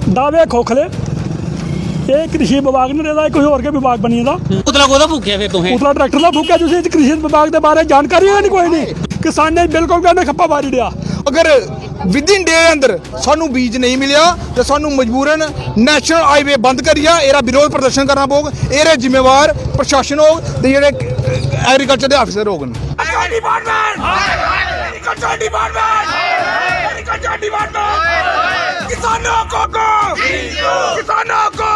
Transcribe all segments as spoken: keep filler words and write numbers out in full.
दावे खोखले। एह् कृषि विभाग निं रेह्दा, एह् कोई होर गै विभाग बनी गेदा। पुतला कोह्दा फूकेआ फिर तुसें? पुतला ट्रैक्टर दा फूकेआ, जिसी कृषि विभाग दे बारे च जानकारी गै निं कोई निं। किसानें गी बिल्कुल गै उ'नें खप्पा मारी ओड़ेआ। अगर विदिन डे दे अंदर सानू बीज नेईं मिलेआ ते सानू मजबूरन नेशनल हाईवे बंद करियै एह्दा विरोध प्रदर्शन करना पौग। एह्दे जिम्मेवार प्रशासन होग ते जेह्ड़े एग्रीकल्चर दे अफसर होङन। Agriculture department, agriculture department, agriculture department, किसानों को, को, किसानों को,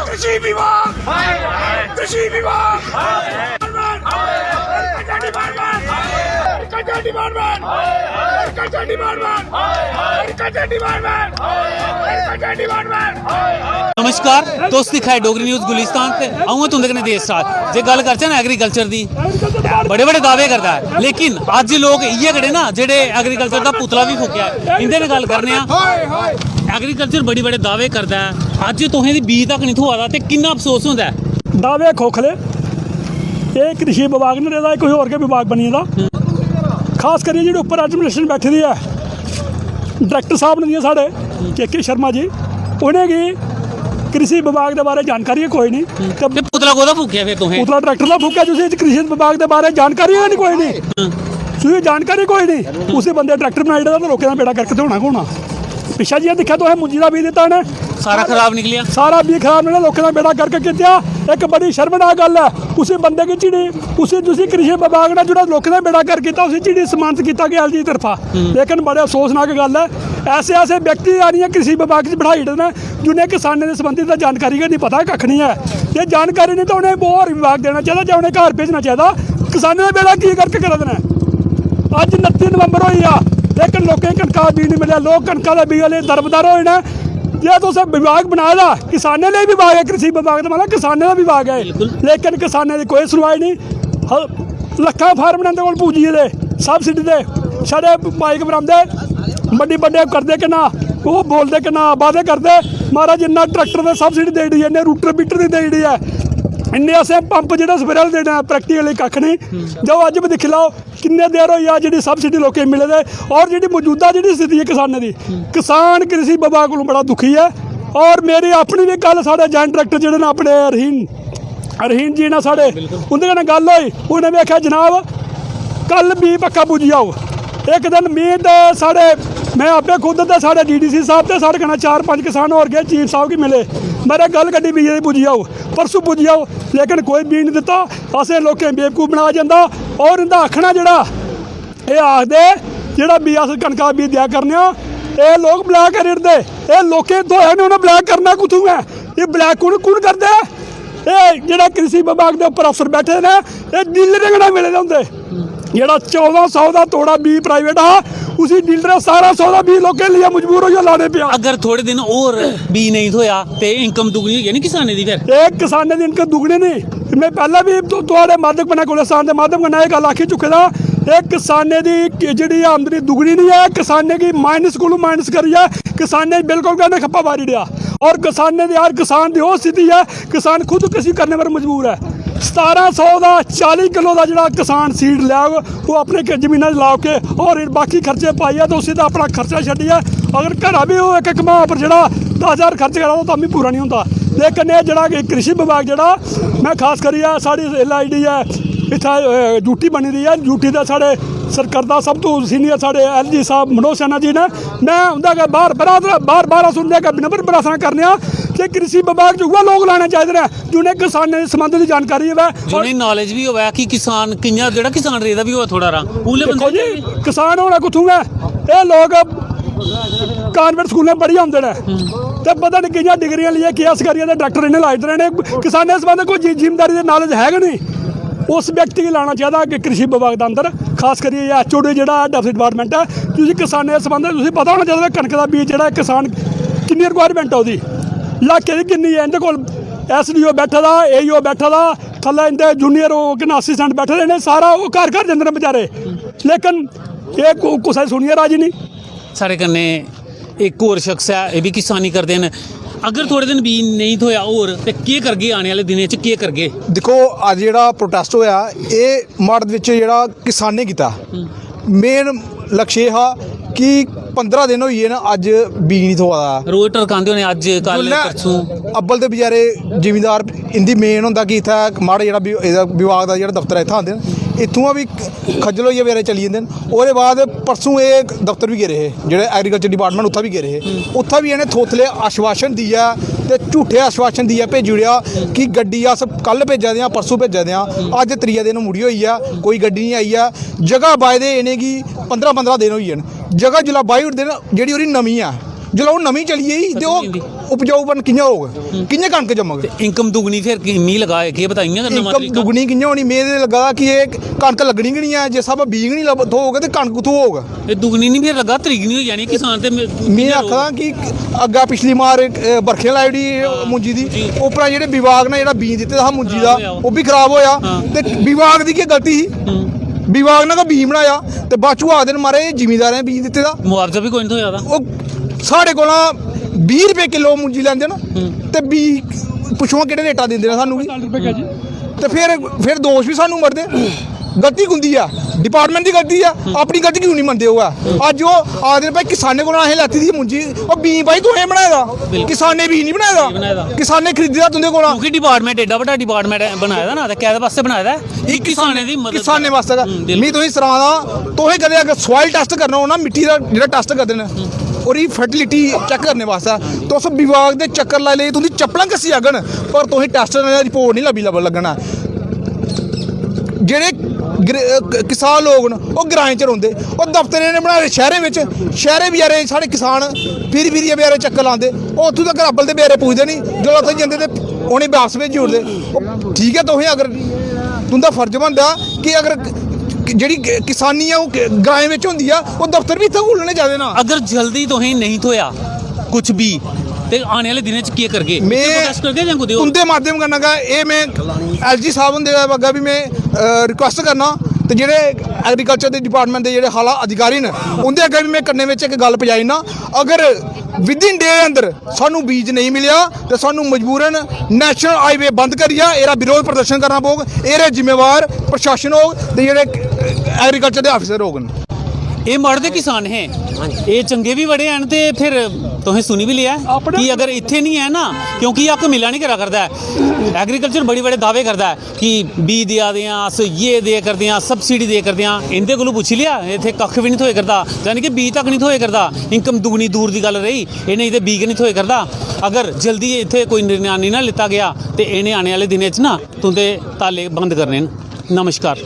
कृषि विभाग, कृषि विभाग, agriculture department, agriculture department, agriculture department, agriculture department, agriculture department. नमस्कार, तुस दिक्खा दे डोगरी न्यूज गुलिस्तान ते अ'ऊं आं तुं'दे कन्नै देश राज। जे गल्ल करचै ना एग्रीकल्चर दी, बड़े बड़े दावे करदा ऐ, लेकिन अज्ज लोक इ'यै खड़े ना जेह्ड़े एग्रीकल्चर दा पुतला बी फूकेआ ऐ। इं'दे नै गल्ल करने आं। एग्रीकल्चर बड़ी बड़े दावे करदा ऐ, अज्ज तुसें दी बीऽ तक निं थ्होआ दा ते किन्ना अफसोस होंदा ऐ। दावे खोखले। एह् कृषि विभाग निं रेह्दा, एह् कोई होर गै विभाग बनी गेदा। खास करियै जेह्ड़े उप्पर एडमिनिस्ट्रेशन बैठी दी ऐ, डायरैक्टर साहब न जि'यां साढ़े के के शर्मा जी, उ'नेंगी कृषि विभाग दे बारे च जानकारी गै कोई निं। ते ते पुतला कोह्दा फूकेआ फिर तुसें? पुतला ट्रैक्टर दा फूकेआ, जिसी कृषि विभाग दे बारे च जानकारी गै निं कोई निं। तुसें जानकारी कोई निं, उसी बंदे ट्रैक्टर बनाई ओड़े दा ते लोकें दा बेड़ा गर्क ते होना गै होना। पिच्छें जि'यां दिक्खेआ तुसें मुंजी दा बीऽ दित्ता इ'नें, सारा खराब निकलेआ। सारा बीऽ खराब निकलेआ, लोकें दा बेड़ा गर्क कीता। इक बड़ी शर्मनाक गल्ल ऐ, उसी बंदे गी चिड़ी, उसी जिसी कृषि विभाग ने जेह्ड़ा लोकें दा बेड़ा गर्क कीता, उसी चिड़ी सम्मानत कीता गेआ एल जी दी तरफा। लेकिन बड़े अफसोसनाक गल्ल ऐ, ऐसे ऐसे व्यक्ति आनियै कृषि विभाग च बठाई ओड़े न जि'नें किसानें दे संबंधी तां जानकारी गै निं, पता कक्ख निं ऐ। जे जानकारी निं तां उ'नें होर विभाग देना चाहिदा जां उ'नें घर भेजना चाहिदा। किसानें दा बेड़ा की गर्क करा दे न? अज्ज नत्ती नवंबर होई गेआ, लेकिन लोकें गी कनका दा बीऽ निं मिलेआ। लोक कनका दे बीऽ आह्ले दरबदर होए न। जे तुस विभाग बनाए दा, किसानें लेई विभाग ऐ, कृषि विभाग दा मतलब किसानें दा विभाग ऐ, लेकिन किसानें दी कोई सुनवाई निं। ह-, लक्खां फार्म न इं'दे कोल पुज्जी गेदे सब्सिडी दे, छड़े माइक बरांदे बड्डी बड्डे करदे किन्ना, ओह् बोलदे किन्ना, वादे करदे। महाराज, इन्ना ट्रैक्टर दे सब्सिडी देई ओड़ी ऐ, इन्ने रूटर बीटर दी देई ओड़ी ऐ, इन्ने असें पंप जेह्ड़े स्प्रेयर देने, प्रैक्टिकली कक्ख निं। जाओ, अज्ज बी दिक्खी लैओ, किन्ने देर होई गेआ जेह्ड़ी सब्सिडी लोकें गी मिले दे, और जेह्ड़ी मौजूदा जेह्ड़ी स्थिति ऐ किसानें दी, किसान कृषि विभाग कोलों बड़ा दुखी ऐ। और मेरी अपनी बी गल्ल साढ़े ज्वाइंट डायरैक्टर जेह्ड़े न अपने रहीन, रहीन जी न साढ़े, उं'दे कन्नै गल्ल होई, उ'नें बी आखेआ, "जनाब, कल बीऽ पक्का पुज्जी जाओ।" इक दिन में ते साढ़े, में आपे खुद ते साढ़े डी डी सी साहब ते साढ़े कन्नै चार पंज किसान होर गे, चीफ साहब गी मिले, मेरे गल्ल गड्डी बीऽ दी पुज्जी जाओ, परसों पुज्जी जाओ, लेकिन कोई बीऽ निं दित्ता। असें लोकें बेवकूफ बनाया जंदा। और इंदा आखना जेह्ड़ा, एह् आखदे जेह्ड़ा बीऽ अस कनका दा बीऽ देआ करने आं, एह् लोक ब्लैक करी ओड़दे। एह् लोकें गी थ्होआ निं, उ'नें ब्लैक करना कुत्थूं ऐ? एह् ब्लैक कु'न कु'न करदे? एह् जेह्ड़ा कृषि विभाग दे उप्पर अफसर बैठे दे न, एह् डीलरें कन्नै मिले दे होंदे। जेह्ड़ा चौदां सौ दा तोड़ा बीऽ प्राइवेट हा, उसी डीलरें सतारां सौ दा बीऽ लोकें लेइयै मजबूर होइयै लाने पेआ। अगर थोड़े दिन होर बीऽ नेईं थ्होआ ते इनकम दुगनी होई जानी किसानें दी फिर? एह् किसानें दी इनकम दुगनी नेईं, में पैह्लें बी तु-, थुआढ़े माध्यम कन्नै, गुलिस्तान दे माध्यम कन्नै एह् गल्ल आखी चुके दा। एह् किसानें दी कि-, जेह्ड़ी आमदनी दुगनी निं ऐ, किसानें गी माइनस कोलू माइनस करियै किसानें गी बिल्कुल गै इ'नें खप्पा मारी ओड़ेआ। और किसानें दी, हर किसान दी ओह् स्थिति ऐ, किसान खुदकुशी करने पर मजबूर ऐ। सतारां सौ दा चाली किलो दा जेह्ड़ा किसान सीड लैग, ओह् अपने के-, जमीना च लाओ के, और बाकी खर्चे पाइयै ते उसी ते अपना खर्चा छड्डियै अगर घरा बी ओह् इक, इक मां पर जेह्ड़ा दस ज्हार खर्च करा दा, तां बी पूरा निं होंदा। लेकिन एह् जेह्ड़ा कि कृषि विभाग जेह्ड़ा, में खास करियै साढ़ी एल आई डी ऐ इत्थै, अ, ड्यूटी बनी दी ऐ, ड्यूटी ते साढ़े सरकरदा सब तों सीनियर साढ़े एल जी साहब मनोज सिन्हा जी न। में उं'दा गै बार, बार, बार, बार अस उं'दे अग्गें विनम्र प्रार्थना करने आं कि कृषि विभाग च उ'ऐ लोक लाने चाहिदे न जि'नें किसानें दे संबंध दी जानकारी होऐ। जि'नें नालेज बी होऐ कि किसान कि'यां, जेह्ड़ा किसान रेह्दा बी होऐ थोह्ड़ा हारा, उ'ऐ दिक्खो बंदे जी, किसान होना कुत्थूं ऐ? एह् लोक कान्वेंट स्कूलें पढ़ी औंदे न ते पता निं कि'यां डिग्रियां लेइयै के एस करियै ते डाक्टर इ'नें लाई ओड़दे न। इ'नें किसानें दे संबंध कोई जि-, जिमींदारी दे नालेज है गै निं। उस व्यक्ति गी लाना चाहिदा कि कृषि विभाग दे अंदर, खास करियै एह् एच ओ डी जेह्ड़ा हेड ऑफ डिपार्टमेंट ऐ, तुसें किसानें दे संबंध, तुसें पता होना चाहिदा कि कनक दा बीज जेह्ड़ा किसान किन्नी रिक्वायरमेंट ऐ ओह्दी, लाके दी किन्नी ऐ। इं'दे कोल एस डी ओ बैठे दा, ए ई ओ बैठे दा, थल्लै इं'दे जूनियर ओह् किन्ना असिस्टेंट बैठे दे न, सारा ओह् घर घर जंदे न बेचारे, लेकिन एह् कु-, कुसै दी सुनियै राजी निं। साढ़े कन्नै इक होर शख्स ऐ, एह् बी किसानी करदे न। अगर थोड़े दिन बीऽ नेईं थ्होआ होर ते केह् करगे, आने आह्ले दिनें च केह् करगे? दिक्खो, अज्ज जेह्ड़ा प्रोटेस्ट होआ, एह् माड़े बिच जेह्ड़ा किसानें कीता, मेन लक्ष्य एह् हा कि पंदरां दिन होई गे न, अज्ज बीऽ निं थ्होआ दा। रोज टरकांदे होने, अज्ज, कल, जिसलै परसूं। अव्वल ते बेचारे जिमींदार, इं'दी मेन होंदा कि इत्थै माड़ा जेह्ड़ा वि-, एह्दा विभाग दा जेह्ड़ा दफ्तर ऐ, इत्थै आंदे न, इत्थुआं बी खज्जल होइयै बेचारे चली जंदे न। ओह्दे बाद परसूं एह् दफ्तर बी गेदे हे, जेह्ड़े एग्रीकल्चर डिपार्टमेंट, उत्थै बी गेदे हे। उत्थै बी इ'नें थोथले आश्वासन देइयै ते झूठे आश्वासन देइयै भेजी ओड़ेआ कि गड्डी अस कल भेजा दे आं, परसूं भेजा दे आं। अज्ज त्रीया दिन मुड़ी होई गेआ, कोई गड्डी निं आई ऐ। जगह बाय दे इ'नेंगी पंदरां पंदरां दिन होई गे न। जगह जिसलै बाही ओड़दे न, जेह्ड़ी ओह्दी नमीं ऐ, जिसलै ओह् नमीं चली गेई ते ओह् खत्म होई जंदी। उपजाऊपन कि'यां होग? कि'यां कनक जम्मग? ते इनकम दुगनी फिर की-, मी लगा, केह् पता, इ'यां गै नमां इनकम तरीका। दुगनी कि'यां होनी? में ते लग्गा दा कि एह् कनक लग्गनी गै निं ऐ। जे स्हाबै बीऽ गै निं लब्भ-, थ्होग ते कनक कुत्थूं होग? एह् दुगनी निं, फिर लग्गा, त्रिगनी होई जानी। किसान ते में, में कि'यां आखदा कि अग्गै पिछली मार, अ, बरखें लाई ओड़ी मुंजी दी, जी। उप्परा जेह्ड़े विभाग ने जेह्ड़ा बीऽ दित्ते दा हा मुंजी दा, खराब होआ ओह्। ओह् बी खराब होआ। हां। ते विभाग दी केह् गलती ही? हूं। विभाग ने गै बीऽ बनाया ते बाद च आखदे न, "महाराज, एह् जिमींदारें बीऽ दित्ते दा।" मुआवजा बी कोई निं थ्होआ दा। ओह् साढ़े कोला बीह् रपेऽ किलो मुंजी लैंदे न हूं। ते बीऽ पुच्छो केह्ड़े रेटा दिंदे न सानूं बी। ते फिर, फिर दोश बी सानूं मढ़दे। गलती कुं'दी ऐ? डिपार्टमेंट दी गलती ऐ। अपनी गलती क्यों निं मनदे ओह् ऐ? अज्ज ओह् आखदे न, "भाई, किसानें कोला असें लैती दी मुंजी।" ओह् बीऽ, भाई, तुसें बनाए दा, बिल्कुल। किसानें बीऽ निं बनाए दा। बनाए दा। किसानें खरीदे दा तुं'दे कोला। क्योंकि डिपार्टमेंट एड्डा बड्डा डिपार्टमें बनाए दा ना, ते कैह्दे बास्तै बनाए दा ऐ? एह् किसानें दी मदद, किसानें बास्तै गै। हम्म, बिल्कुल। मी तुसेंगी सनां तां, तुसें कदें अगर soil test करना होऐ ना, मिट्टी दा जेह्ड़ा test करदे न, ओह्दी fertility check करने बास्तै तुस विभाग दे चक्कर लाई लेई, तुं'दी चप्पलां घस्सी जाङन, पर तुसेंगी test करने दा report निं लब्भी, लब्भ-, लग्गना। जेह्ड़े ग्र-, अ, क-, किसान लोक न, ओह् ग्राएं च रौंह्दे, ओह् दफ्तर इ'नें बनाए दे शैह्रें बिच्च। शैह्रें बचैरे साढ़े किसान फिरी फिरियै बचैरे चक्कर लांदे, ओह् उत्थूं तगर अब्बल ते बचैरे पुजदे निं, जिसलै उत्थै जंदे ते उ'नेंगी बापस भेजी ओड़दे। ओह् ठीक ऐ, तुसें अगर, तुं'दा फर्ज बनदा कि अगर क-, क-, जेह्ड़ी क-, किसानी ऐ, ओह् क-, ग्राएं बिच्च होंदी ऐ, ओह् दफ्तर बी इत्थै खु'ल्लने चाहिदे ना। अगर जल्दी तुसेंगी नेईं थ्होआ कुछ बी, ते आने आह्ले दिनें च केह् करगे? में इत्थै protest करगे जां कुतै होर? तुं'दे माध्यम कन्नै गै एह् में एल जी साह्ब हुंदे अग्गें बी में, अ, request करना, ते जेह्ड़े agriculture दे department दे जेह्ड़े आला अधिकारी न, उं'दे अग्गें बी में कन्नै बिच्च इक गल्ल पजाई ना, अगर within day दे अंदर सानूं बीज नेईं मिलेआ ते सानूं मजबूरन National Highway बंद करियै एह्दा विरोध प्रदर्शन करना पौग। एह्दे जिम्मेवार प्रशासन होग ते जेह्ड़े agriculture दे officer होङन। एह् मड़दे किसान हे, एह् चंगे बी बड़े हैन ते फिर तुसें सुनी बी लेआ ऐ कि अगर इत्थै निं ऐ ना, क्योंकि हक्क मिला निं करा करदा ऐ। Agriculture बड़े बड़े दावे करदा ऐ कि बीऽ देआ दे आं अस, ये दे करदे आं, subsidy दे करदे आं। इं'दे कोलू पुच्छी लेआ, इत्थै कक्ख बी निं थ्होए करदा, यानी कि बीऽ तक निं थ्होए करदा। Income दुगनी दूर दी गल्ल रेही, इ'नें ते बीऽ गै निं थ्होए करदा। अगर जल्दी इत्थै कोई निर्णय निं ना लैता गेआ ते इ'नें आने आह्ले दिनें च ना तुं'दे ताले बंद करने न। नमस्कार।